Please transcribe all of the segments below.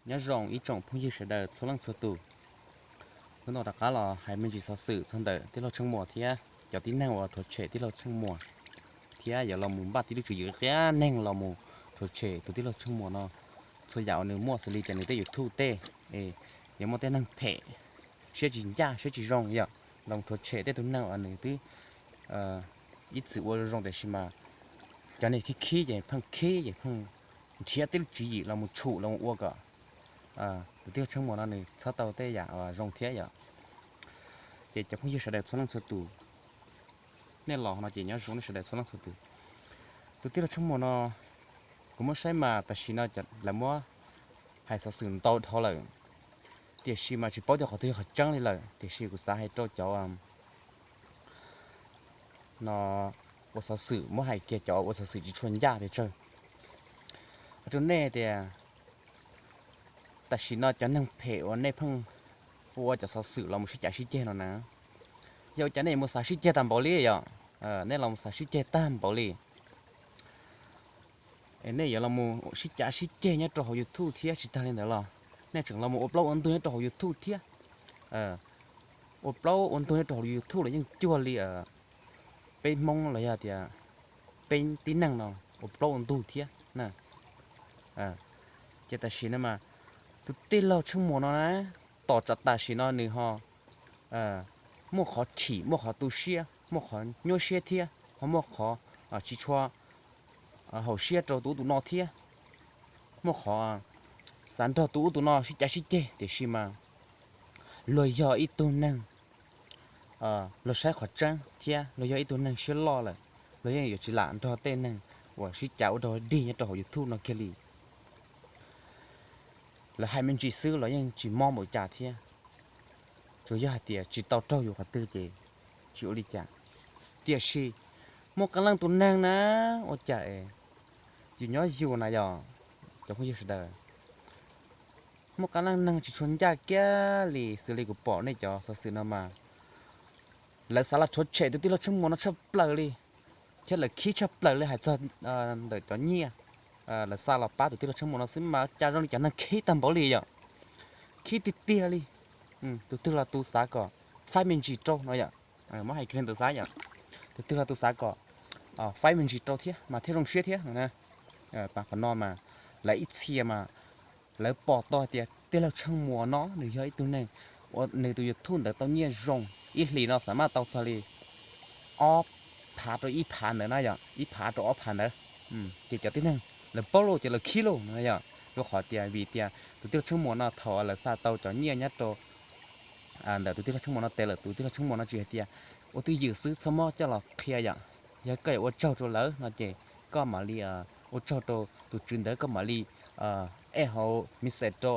Nyob zoo ib tsoom phooj ywg sawv daws txhua leej txhua tus. Hnub no rov qab los hais me ntsis xov xwm txog ntawm tij laug Tsheej Muas thiab cov tib neeg uas rhuav tshem tij laug Tsheej Muas, thiab yuav los mus npaj tib lub tswv yim qia neeg los mus rhuav tshem tus tij laug Tsheej Muas no. Txhua yam uas nws muaj xws li tias nws tej YouTube tej, yuav muaj tej neeg phem, siab tsis ncaj siab tsis zoo yom, los rhuav tshem tej tug neeg uas nws twb ib txwm ua zoo tiam sis mas cov neeg khib khib ces pheej khib ces pheej nrhiav tej lub tswv yim los mus tshum los mus ua kom tus tij laug Tsheej Muas no nws txhob tau tej yam uas zoo thiab yom. Ces cov phooj ywg sawv daws txhua leej txhua tus, nej los no ces nyob zoo nej sawv daws txhua leej txhua tus. Tus tij laug Tsheej Muas no kuv muab saib mas tam sim no lawv muab hais xov xwm ntau dhau lawm, tiam sis mas tsis paub tias qhov twg yog qhov tseeb li lawm, tiam sis kuv xav hais rau cov no ua xov xwm, muab hais kiag cov ua xov xwm tsis tshua ncaj pes tsawg rau nej tias tam sim no cov neeg phem uas nej pheej ua cov xov xwm los mus sib cav sib ceg no na, yog ua cas nej mus xav sib ceg tag npaum li yom? Nej los mus xav sib ceg tag npaum li. Nej yuav los mus sib cav sib ceg nyob rau hauv YouTube thiab tsis tag li ntawd los nej tseem los mus ua plaub ua ntug nyob rau hauv YouTube thiab. Ua plaub ua ntug nyob rau hauv YouTube los yeej cuag li peb Hmoob los yog tias peb tib neeg no ua plaub ua ntug thiab. Ces tam sim no mas tus tij laug Tsheej Muas no na, tom tsam tam sim no nws ho muaj qhov chim, muaj qhov tu siab, muaj qhov nyuaj siab thiab ho muaj qhov tsis tshua haum siab rau tus ub tus no thiab, muaj qhov xav nrog tus ub tus no sib cav sib ceg, tiam sis mas luag yog ib tug neeg luag saib qhov tseeb thiab luag yog ib tug neeg siab loj lawm, luag yeej yuav tsis lam nrog tej neeg uas sib cav ua rag dig nyob rau hauv YouTube no kiag li. Lawv hais me ntsis xwb los yeej tsis mob npaum cas thiab. Tsuas yog hais tias tsis tau raug yus qhov twg ces tsis ua li cas. Tiam sis muaj qee leej tus neeg na, ua cas es yus nyob yus na yog cov phooj ywg sawv daws, muaj qee leej neeg tsis tshua ncaj kiag li xws li kuv pom nej cov xov xwm no mas lawv xav los rhuav tshem tus tij laug Tsheej Muas no tshaj plaws li, thiab lawv khib tshaj plaws li hais txog ntawm cov nyiaj lawv xa los pab tus tij laug Tsheej Muas no xwb mas cas zoo li cov neeg khib tag npaum li yom. Khib tiag tiag li. Tus twg los tus xav kom faib me ntsis rau no yom, muab hais kiag li ntawd xav yom, tus twg los tus xav kom faib me ntsis rau thiab mas thiaj zoo siab thiab no. Pas qhov no mas lawv ib txhia mas lawv pom tau hais tias tij laug Tsheej Muas no nws yog ib tug neeg uas nws tus YouTube ntawd tau nyiaj zoo, ib hlis no xam maj tau txog li ob phav rau ib phav ntawd na yom, ib phav rau ob phav ntawd. Ces cov tib neeg lawv paub lauj ces lawv khib lauj no yom, rau qhov tias vim tias tus tij laug Tsheej Muas no thaum lawv xa tau cov nyiaj nyob rau ntawm tus tij laug Tsheej Muas no tes lawm, tus tij laug Tsheej Muas no tsis hais tias ua twj ywm xwb txhob muab coj los qhia yom. Yog koj yuav ua tsaug rau lawv no ces koj mam li ua tsaug rau tus tswv ntawd, koj mam li ej hauv message rau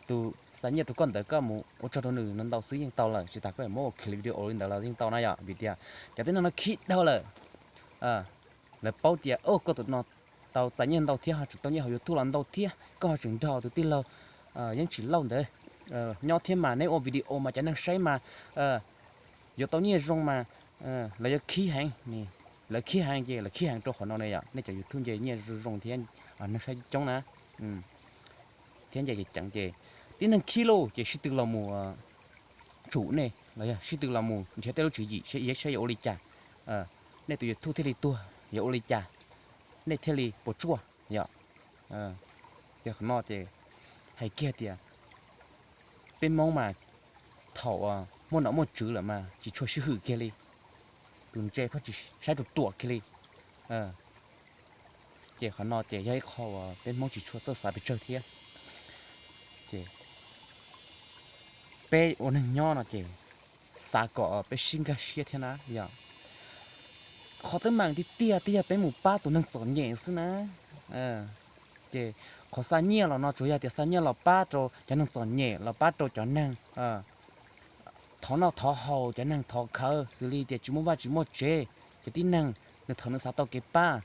tus xa nyiaj rau koj ntawd, koj mus ua tsaug rau nws no ntau xwb yeej tau lawm, tsis tas koj yuav muab ua clip video li ntawd los yeej tau na yom. Vim tias cov tib neeg no khib dhau lawm. Lawv paub tias o koj tus no tau txais nyiaj ntau thiab ho tseem tau nyiaj hauv YouTube los ntau thiab, koj ho tseem nrog tus tij laug Yeej Tsim Lauj ntawd nyob thiab mas neb ua video mas cov neeg saib mas yuav tau nyiaj zoo mas lawv yuav khib heev. Lawv khib heev ces lawv khib heev rau qhov no ne yom, nej cov YouTube nce nyiaj zoo zoo thiab neeg saib coob na, thiab nce ceev ceev ces tib neeg khib lauj ces sib tw los mus tshum nej los yog sib tw los mus nrhiav tej lub tswv yim saib yuav ua li cas, nej tus YouTube thiaj li tuag, yuav ua li cas, nej thiaj li puas tsuaj yom. Ces qhov no ces hais kiag tias peb Hmoob mas thaum muaj nom muaj tswv lawm mas tsis tshua sib hwm kiag li, tus ntse phaj tsis saib ruam ruam kiag li. Ces qhov no ces yog ib qho uas peb Hmoob tsis tshua txawj xav pes tsawg thiab. Ces peb ua neeg nyob no ces xav kom peb sib nkag siab thiab na yom. Qhov teeb meem tiag tiag twb yog peb mus pab tus neeg txom nyem xwb na. Ces qhov xa nyiaj los no tsuas yog tias xa nyiaj los pab rau cov neeg txom nyem, los pab rau cov neeg thov noj thov haus, cov neeg thov khawv xws li tias tsis muaj vaj tsis muaj tsev, cov tib neeg nws thaum nws xav tau kev pab,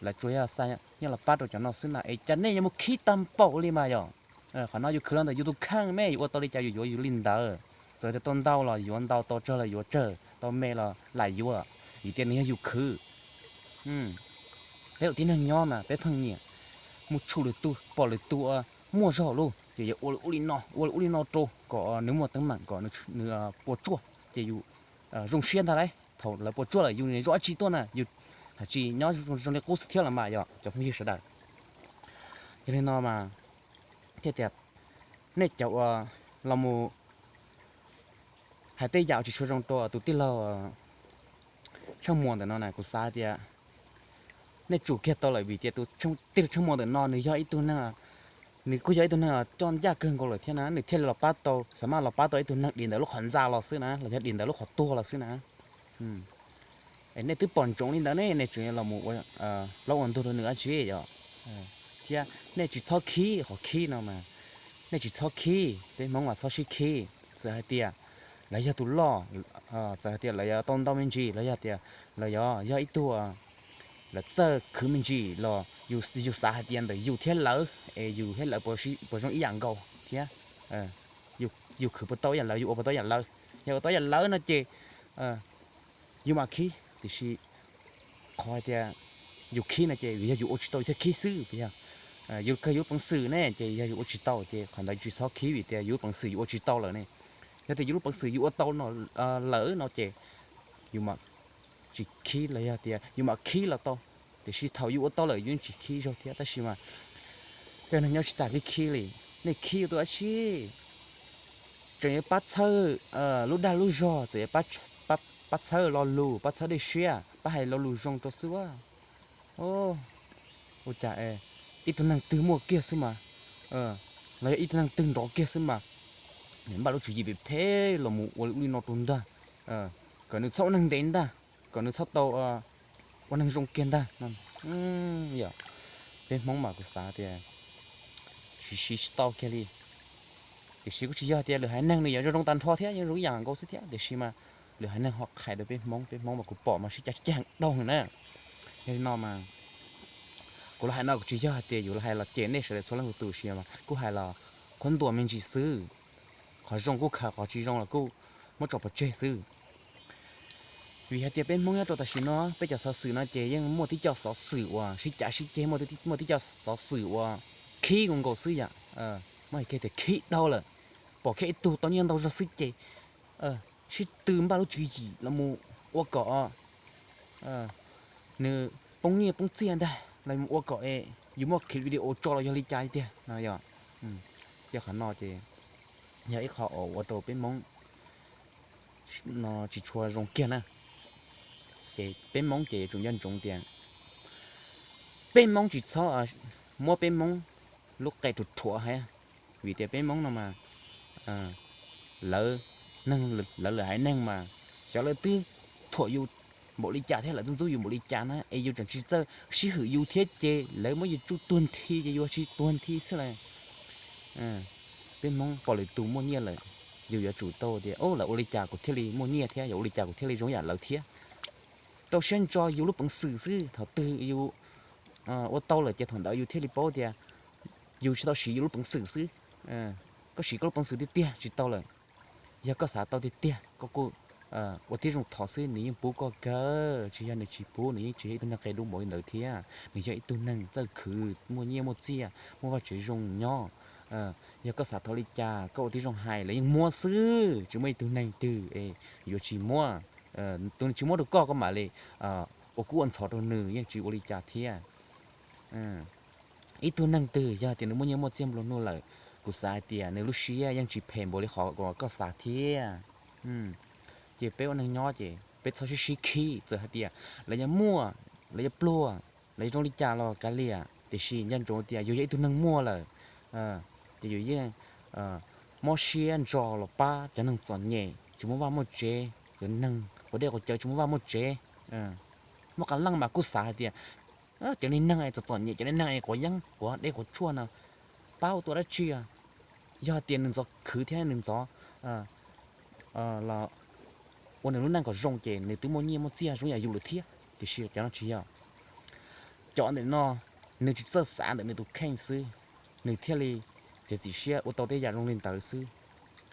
lawv tsuas yog xa nyiaj los pab rau cov no xwb na es cas nej yuav mus khib tag npaum li mas yom. Qhov no yus khwv los ntawm yus tus kheej me, yus ua tau li cas yus yuav yus li ntawd. Txawm tias tau ntau los yuav ntau, tau tsawg los yuav tsawg, tau me los lam yuav, vim tias nws yog yus khwv. Peb ua tib neeg nyob mas peb pheej nyiam mus tshum lwm tus, pom lwm tus ua muaj zog lawm ces yuav ua ua li no, ua ua li no rau kom nws muaj teeb meem, kom nws puas tsuaj ces yus zoo siab ntag lauj. Thaum lawv puas tsuaj lawm yus zoo dab tsi tuaj na, yus haj tseem nyob zoo li qub xwb thiab los mas yog cov phooj ywg sawv daws. Yog li no mas thiaj tias nej cov uas los mus hais tej yam tsis tshua zoo rau tus tij laug Tsheej Muas ntawm no na, kuv xav tias nej tsum kiag tau lawm vim tias tus tij laug Tsheej Muas ntawm no nws yog ib tug neeg, nws kuj yog ib tug neeg coj ncaj kawg nkaus lawm thiab na, nws thiaj li los pab tau, xav mas los pab tau ib tug neeg dim ntawm lub qhov ntxa los xwb na, los yog dim ntawm lub qhov tuag los xwb na. Nej twb pom ntsoov li ntawd ne, nej tseem los mus ua plaub ua ntug rau nws dab tsi yom? Thiab nej tsis txhob khib qhov khib no mas, nej tsis txhob khib, peb Hmoob mas txhob sib khib. Txawm hais tias lawv yog tus loj, txawm hais tias lawv yog tau ntau me ntsis los yog tias lawv yog, yog ib tug lawv txawj khwv me ntsis los yus xav hais tias ntawm yus thiab lawv es yus thiab lawv puas zoo ib yam nkaus thiab yus khwv puas tau ib yam lawv, yus ua puas tau ib yam lawv. Yog ua tau ib yam lawv no ces yus mam khib, tiam sis qhov hais tias yus khib no ces vim yog yus ua tsis tau yus thiaj khib xwb, yog yus kawg yus lub peev xwm ne, ces yog yus ua tsis tau ces qhov ntawd yus tsis txhob khib vim tias yus lub peev xwm yus ua tsis tau lawm ne. Yog tias yus lub peev xwm yus ua tau lawm no ces yus mam tsis khib los yog tias yus mam khib los tau, tiam sis thaum yus ua tau lawm yus yeej tsis khib zog thiab. Tab sis mas tej neeg nyob tsis tas kev khib li, nej khib ua tus dab tsi? Tseem yuav pab txhawb lub dag lub zog, tseem yuav pab txhawb lo lus, pab txhawb dej siab, pab hais lo lus zoo rau xwb a. Ua cas ib tug neeg twg muaj kiag xwb mas, los yog ib tug neeg twg nrov kiag xwb mas, nws npaj lub tswv yim phem phem los mus ua li no rau ntag, kom nws txhob ua neeg ntev ntag, kom nws txhob tau ua neeg zoo kiag ntag. Yog peb Hmoob mas kuv xav tias siv siv tsis tau kiag li. Tiam sis kuj tsis yog tias lwm haiv neeg nws yuav zoo zoo tag nrho thiab, yeej zoo ib yam nkaus xwb thiab, tiam sis mas lwm haiv neeg ho qhais rau peb Hmoob, peb Hmoob mas kuv pom mas sib cav cag heev na. Yog li no mas kuv los hais no kuv tsis yog hais tias yus los hais los cem nej sawv daws txhua leej txhua tus, tab sis mas kuj hais los qhuab ntuas me ntsis xwb. Qhov zoo kuj khaws, qhov tsis zoo los kuj muab tso pov tseg xwb. Vim hais tias peb Hmoob nyob rau tam sim no, peb cov xov xwm no ces yeej muaj tib co xov xwm uas sib cav sib ceg, muaj tib co xov xwm uas khib nkaus nkaus xwb yom. Muab hais kiag tias khib dhau lawm, pom kiag ib tug tau nyiaj ntau zog xwb ces sib tw npaj lub tswv yim los mus ua kom nws poob nyiaj poob txiaj ntag, los mus ua kom yus muaj clip video tso los yog li cas tiag no yom. Yog qhov no ces yog ib qho uas ua rau peb Hmoob no tsis tshua zoo kiag na. Ces peb Hmoob ces yuav tsum nco ntsoov tias peb Hmoob tsis txhob muab peb Hmoob lub qe rhuav rhuav hais, vim tias peb Hmoob no mas lawv, neeg, lawv lwm haiv neeg mas xyov lawv twb thuam yus npaum li cas thiab lawv twb ntxub yus npaum li cas na, es yus tseem tsis txawj sib hwm yus thiab ces lawv muab yus tsuj tuag nthi ces yus tsis tuag nthi xwb lauj. Peb Hmoob pom lwm tus muaj nyiaj lawm, yus yuav tsum tau tias, o, lawv ua li cas kuv thiaj li muaj nyiaj thiab, yog ua li cas kuv thiaj li zoo yam lawv thiab. Rau siab ntso yus lub peev xwm xwb, thaum twg yus ua tau lawm ces thaum ntawd yus thiaj li paub tias yus tsis tau siv yus lub peev xwm xwb. Koj siv koj lub peev xwm tiag tiag tsis tau lawm. Yog koj xav tau tiag tiag koj kuj ua tib zoo thov xwb, nws yeej pub koj kawg, tsis yog nws tsis pub, nws yeej tsis yog ib tug neeg qia dub npaum li ntawd thiab, nws yog ib tug neeg txawj khwv, muaj nyiaj muaj txiaj, muaj vaj tsev zoo nyob. Yog koj xav thov li cas koj ua tib zoo hais, lawv yeej muab xwb, tsis muaj ib tug neeg twg es yuav tsis muab. Tus tsis muab rau koj, koj mam li ua kub ua ntxhov rau nws yeej tsis ua li cas thiab. Ib tug neeg twg yog tias nws muaj nyiaj muaj txiaj nplua nuj lawm, kuv xav hais tias nws lub siab yeej tsis phem npaum li qhov uas koj xav thiab. Ces peb ua neeg nyob ces peb txhob sib sib khib, txawm hais tias lawv yuav muaj, lawv yuav pluag, lawv yuav zoo li cas los kav liam, tiam sis nco ntsoov tias yus yog ib tug neeg muaj lawm, ces yus yeej mob siab ntso los pab cov neeg txom nyem tsis muaj vaj muaj tsev, cov neeg quav dej quav cawv tsis muaj vaj muaj tsev. Muaj qee leej mas kuj xav hais tias cov neeg txom txom nyem, cov neeg quav yeeb quav dej quav tshuaj no pab ua tus dab tsi? Yog tias nws ntxov khwv thiab nws ntxov los ua nws lub neej kom zoo ces nws twb muaj nyiaj muaj txiaj zoo yam yus lawm thiab, tiam sis cov no tsis yog. Cov ntawm no nws tsis txawj xav ntawm nws tus kheej xwb, nws thiaj li txiav txim siab ua tau tej yam zoo li ntawd xwb.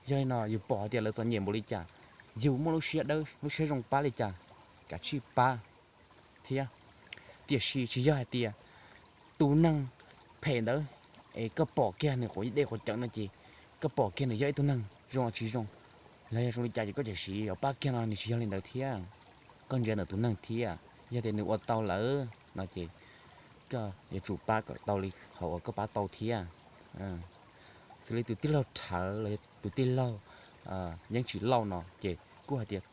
Yog li no yus pom hais tias lawv txom nyem npaum li cas, yus muaj lub siab dawb lub siab zoo pab li cas, kav tsij pab thiab. Tiam sis tsis yog hais tias tus neeg phem ntawd es koj pom kiag nws quav dej quav cawv no ces koj pom kiag nws yog ib tug neeg zoo los tsis zoo, los yog zoo li cas ces koj cam siv yuav pab kiag no, nws tsis yog li ntawd thiab. Koj ntsia ntawm tus neeg thiab, yog tias nws ua tau lawm no ces koj yuav tsum pab kom tau li qhov uas koj pab tau thiab. Xws li tus tij laug Rhawv los yog tus tij laug Yeeb Tsim Lauj no ces kuj hais tias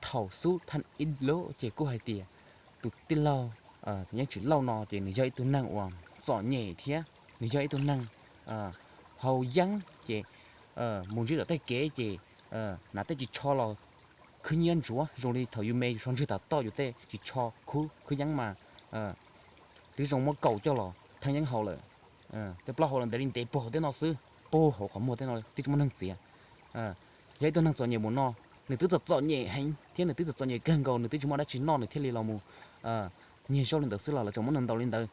thaum xub thawj ib lub ces kuj hais tias tus tij laug Yeeb Tsim Lauj no ces nws yog ib tug neeg uas txom nyem thiab nws yog ib tug neeg haus yeeb ces mus ntsib tom tej kev ces hnav tej ris tsho los khwb nyiab ntsuav zoo li thaum yus me yus so ntswg tas toj yus tej ris tsho khwb khwb yeeb mas twb zoo muab kaum coj los theej yeeb haus lawm. Tej plaub hau los ntev li ntev puag hauv tej no xwb, puag hauv qhov muag tej no twb tsis muaj neeg txiav. Yog ib tug neeg txom nyem mus no, nws twb txom txom nyem heev thiab nws twb txom txom nyem kawg nkaus, nws twb tsis muaj dab tsi noj nws thiaj li los mus nyiag zaub li ntawd xwb los lawv tseem muab nws ntaus li ntawd.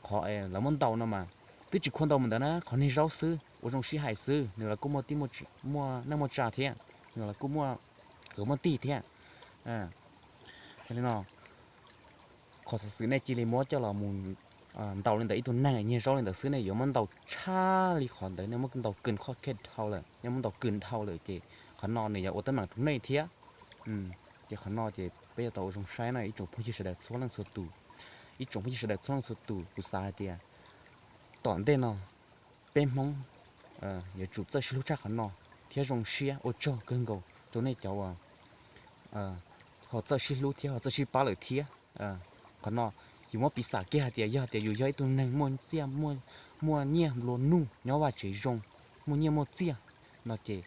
Qhov lawv muab ntaus no mas twb tsis khuam ntaus mus ntawd na, qhov niag zaub xwb ua zoo sib hais xwb, nws los kuj muaj tij muaj, muaj neej muaj tsa thiab, nws los kuj muaj kwv muaj tij thiab. Yog li no, qhov xov xwm nej cia li muab coj los mus ntaus li ntawd ib tug neeg nyiag zaub li ntawd xwb, nej yuav muab ntaus tshaj li qhov ntawd, nej muab ntaus kws qhov khej dhau lawm, nej muab ntaus kws dhau lawm ces qhov no nws yuav ua teeb meem rau nej thiab. Ces qhov no ces peb yuav tau ua zoo saib no ib tsoom phooj ywg sawv daws txhua leej txhua tus. Ib tsoom phooj ywg sawv daws txhua leej txhua tus, kuv xav hais tias tom ntej no peb Hmoob yuav tsum txawj sib hlub tshaj qhov no thiab zoo siab. Ua tsaug kawg nkaus rau nej cov uas ho txawj sib hlub thiab ho txawj sib pab lawm thiab. Qhov no yus muab piv xam kiag hais tias yog tias yus yog ib tug neeg muaj txiaj, muaj nyiaj nplua nuj, nyob vaj tsev zoo, muaj nyiaj muaj txiaj no ces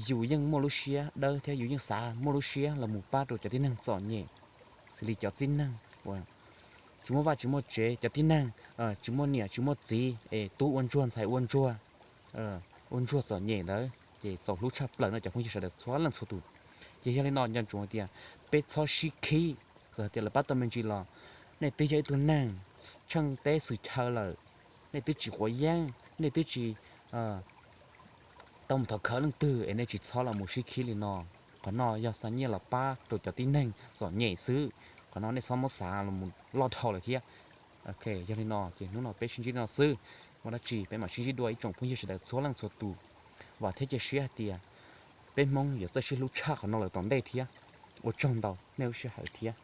yus yeej muaj lub siab dawb thiab yus yeej xav muaj lub siab los mus pab rau cov tib neeg txom nyem, xws li cov tib neeg uas tsis muaj vaj tsis muaj tsev, cov tib neeg tsis muaj niam tsis muaj txiv es tub ua ntsuag ntxhais ua ntsuag, ua ntsuag txom nyem ntawd ces txaus hlub tshaj plaws no cov phooj ywg sawv daws txhua leej txhua tus. Ces yog li no nco ntsoov tias peb txhob sib khib, txawm hais tias lawv pab tau me ntsis los nej twb yog ib tug neeg tsheej teb xwm chaw lawm, nej twb tsis quav yeeb, nej twb tsis tau mus thov khawv leej twg es nej tsis txhob los mus sib khib li no. Qhov no yog xa nyiaj los pab rau cov tib neeg txom nyem xwb, qhov no nej txhob muab xav los loj dhau lawm thiab. Yog li no ces hnub no peb sib ntsib li no xwb, muaj dab tsi peb mam sib ntsib dua ib tsoom phooj ywg sawv daws txhua leej txhua tus. Vam thiab cia siab hais tias peb Hmoob yuav txawj sib hlub tshaj qhov no lawm tom ntej thiab. Ua tsaug ntau nej lub sij hawm thiab.